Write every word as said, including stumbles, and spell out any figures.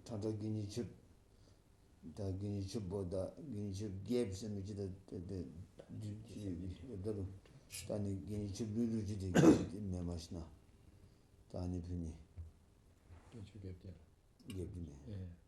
ཁྲ་ཁྲ་དགེ་བསྙེན་ཆིབས། ད་དགེ་བསྙེན་ཆིབས་པོ་ད་དགེ་བསྙེན་ཆིབས་རྒྱལཔོ་ཟེར་མི་ཅིག་ད་ད་ད་ད་ལུ་ད་ནི་དགེ་བསྙེན་ཆིབས་ལུ་ལུ་ཅིག་ད་དགེ་བསྙེན་ཆིབས་མེན་མས་ཤིག་ན། ད་ནི་ཕུལ་ནི། དགེ་བསྙེན་ཆིབས་རྒྱལཔོ་དེ་ལགས། རྒྱལཔོ་དེ་ནི། ཨེ།